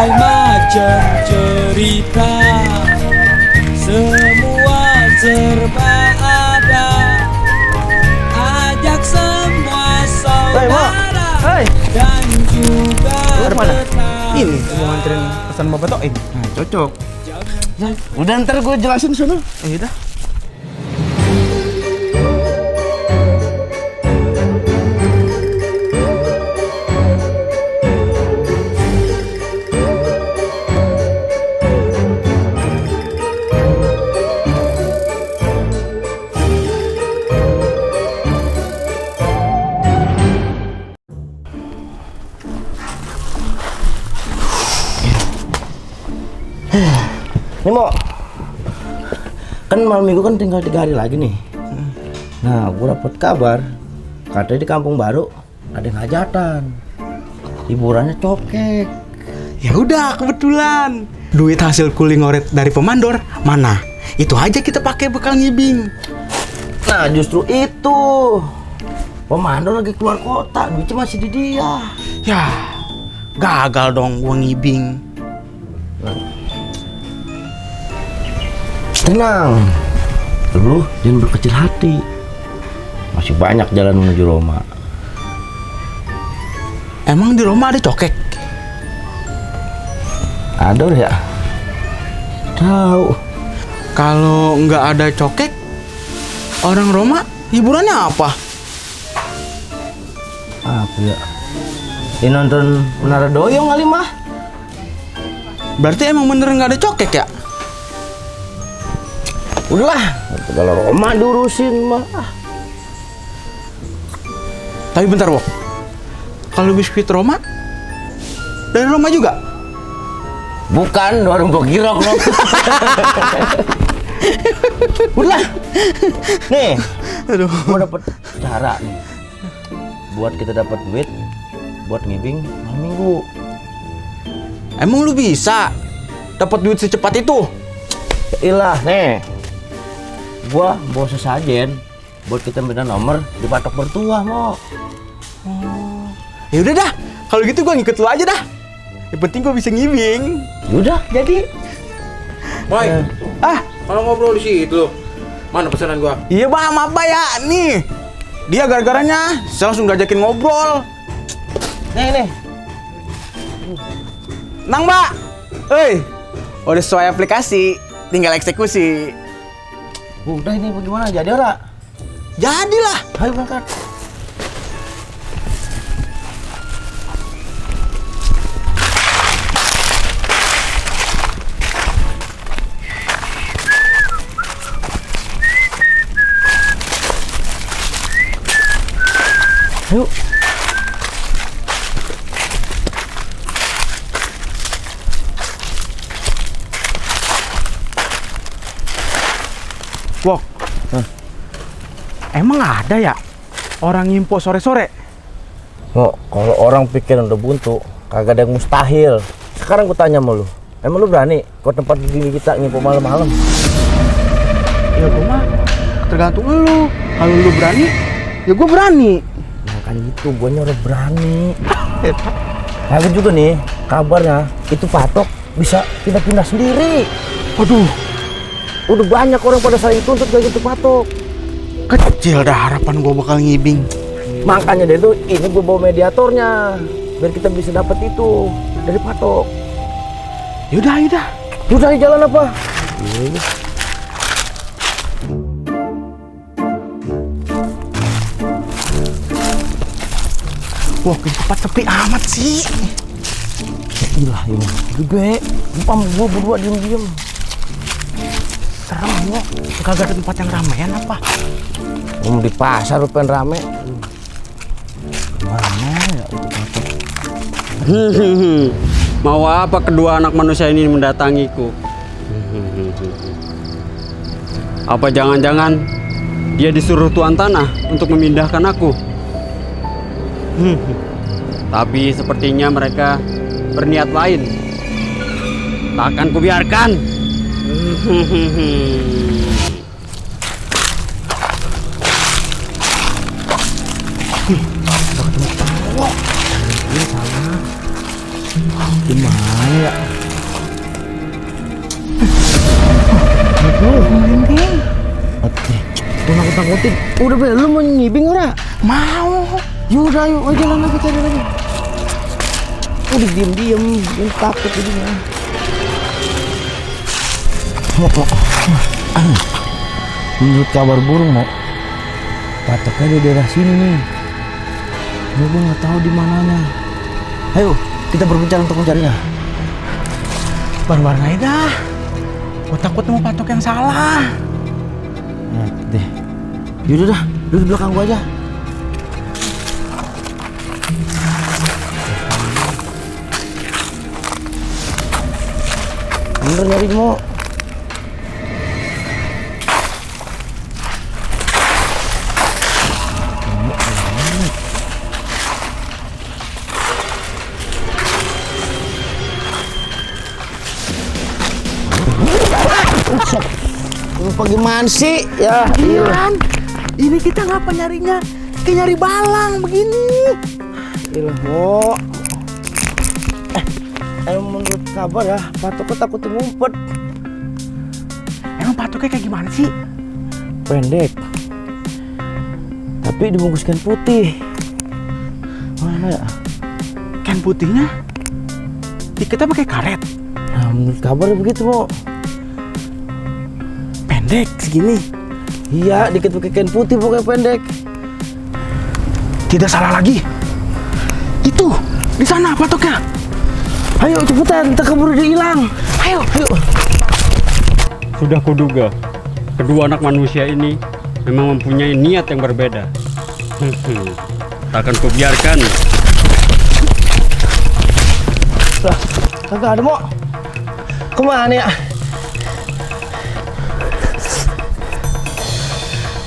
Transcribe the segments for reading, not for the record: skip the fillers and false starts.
berbagai macam cerita, semua serba ada. Ajak semua saudara dan juga tetangga. Ini mau nganterin pesan Bapak Toim. Nah, cocok. Udah ntar gue jelasin sono. Udah. Nih mau kan malam minggu kan tinggal 3 hari lagi nih. Nah, gue dapet kabar katanya di kampung baru ada yang hajatan, hiburannya cokek. Ya udah, kebetulan duit hasil kuli ngoret dari pemandor mana? Itu aja kita pakai bekal ngibing. Nah, justru itu pemandor lagi keluar kota, duitnya masih di dia. Ya, gagal dong gua ngibing. Tenang, lu jangan berkecil hati. Masih banyak jalan menuju Roma. Emang di Roma ada cokek? Ada ya? Tahu. Kalau nggak ada cokek, orang Roma hiburannya apa? Apa ya? Ini nonton Menara Doyong kali mah. Berarti emang bener nggak ada cokek ya? Udahlah, kalau Roma diurusin mah. Tapi bentar, Wok. Kalau biskuit Roma dari Roma juga? Bukan, warung Bogirok loh. Udah. Nih, Aduh. gua dapet cara nih buat kita dapat duit buat ngibing malam minggu. Emang lu bisa dapat duit secepat itu? Ilah, nih. Gua bawa sesajen buat kita minta nomor di patok bertuah, Mo. Ya udah dah, kalau gitu gua ngikut lu aja dah. Yang penting gua bisa ngibing. Yaudah, jadi. Boy, kalau ngobrol di situ, mana pesanan gua? Iya bang, maaf Pak ya. Nih, dia gara-garanya saya langsung ngajakin ngobrol. Nih. Nang Mbak, udah sesuai aplikasi, tinggal eksekusi. Udah ini bagaimana? Jadi ora? Jadilah. Ayo berangkat. Ayo. Wok, emang ada ya orang ngimpo sore-sore? Mo, kalau orang pikiran udah buntu, kagak ada yang mustahil. Sekarang gue tanya sama lu, emang lu berani ke tempat gini kita ngimpo malam-malam? Ya gue mah tergantung lu. Kalau lu berani, ya gue berani. Nah kan gitu, gue udah berani. Lagi juga nih, kabarnya itu patok bisa pindah-pindah sendiri. Waduh, Udah banyak orang pada saling tuntut kayak gitu patok. kecil dah harapan gue bakal ngibing. Makanya deh tuh, ini gue bawa mediatornya biar kita bisa dapat itu dari patok. Yaudah. Lu cari jalan apa? Wah, tempat sepi amat sih. Gila ini gede. Lupa gue berdua diem-diem. Serem kok. Kagak ada tempat yang ramean apa? Di pasar lu pengen rame. Mana ya itu patok? Mau apa kedua anak manusia ini mendatangiku? Apa jangan-jangan dia disuruh tuan tanah untuk memindahkan aku? Tapi sepertinya mereka berniat lain. Takkan kubiarkan. Gimana ya? Merinding. Oke. Tuh nakut-nakutin. Udah be, lu mau nyibing ora? Mau. Yaudah, ayo jalan lagi cari lagi. Udah diem-diem, takut jadinya. Menurut kabar burung, Mo, patoknya di daerah sini nih. Gue nggak tahu di mananya. Ayo, kita berbincang untuk mencarinya. Bareng-bareng aja dah. Gue takut mau patok yang salah. Nah, deh. Yaudah dah, lu di belakang gua aja. Bener nyari Mo. Bagaimana sih? Ya, Ian, ini kita ngapa nyarinya? Kayak nyari balang begini. Ilah, Mo. Menurut kabar ya, patoknya takut ngumpet. Emang patoknya kayak gimana sih? Pendek, tapi dibungkus kain putih. Mana ya? Kain putihnya diketnya pakai karet. Nah, menurut kabar begitu, Mo. Pendek segini. Iya, dikit pakai kain putih pokoknya pendek. Tidak salah lagi. Itu di sana patoknya. Ayo cepetan, kita keburu dia hilang. Ayo. Sudah kuduga, kedua anak manusia ini memang mempunyai niat yang berbeda. Takkan kubiarkan. Lah, kagak ada, Mo. Kemana ya?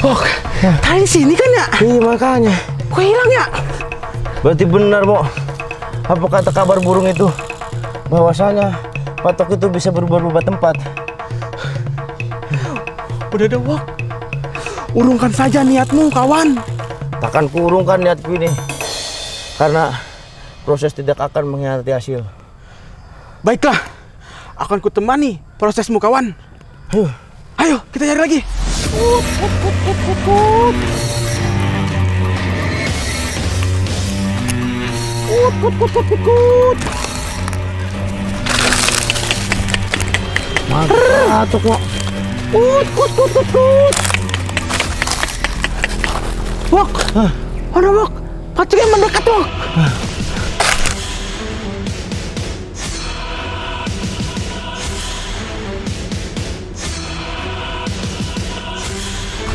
Oh, tadi sini kan ya? Iya makanya. Kok hilang ya? Berarti benar, Mo. Apa kata kabar burung itu? Bahwasanya patok itu bisa berubah-ubah tempat. Udah deh, Wok. Urungkan saja niatmu, kawan. Takkan kurungkan niatku ini. Karena proses tidak akan mengkhianati hasil. Baiklah, akan kutemani prosesmu, kawan. Ayo. Ayo, kita cari lagi. Mantap, Mo. Wok, mana Wok? Patoknya mendekat, Wok.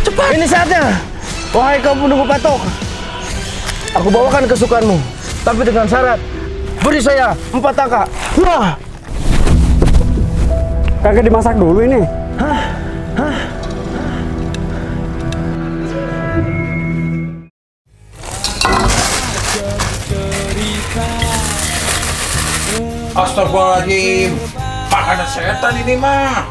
Cepat. Ini saatnya. Wahai kau penunggu patok. Aku bawakan kesukaanmu. Tapi dengan syarat. Beri saya 4 angka. Wah. Kagak dimasak dulu ini. Astagfirullahaladzim, makanan setan ini mah.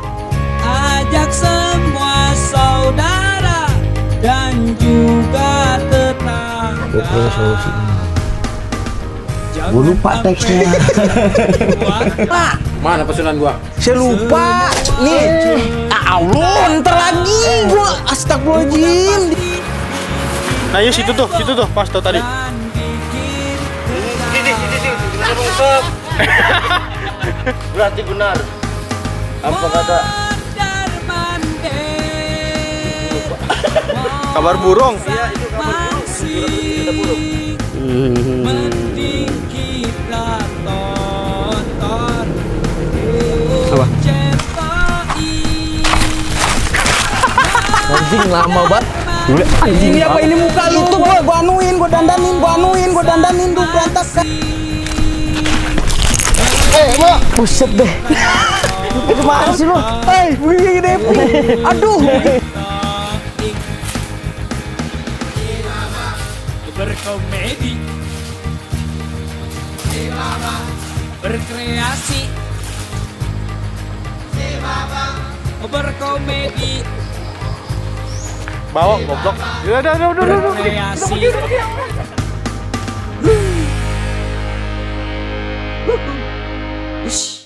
Ajak semua saudara dan juga tetangga. Gue punya solusi. Gue lupa teksnya. Mana pesanan gua? Saya lupa. Nih. Allah, ntar lagi. Gua astagfirullahaladzim. Nah, ya situ tuh, pas tuh tadi. Berarti benar. Apa kata Kabar burung. Mending kita tonton Apa? anjing lama banget. Ini apa ini muka lu? Itu gua anuin, gua dandanin tuh berantakan. Mo, buset deh. Kemana sih lo? Begini gede. Aduh. Berkomedi, berkreasi, berkomedi, Bawa goblok. Udah. berkreasi. Ush.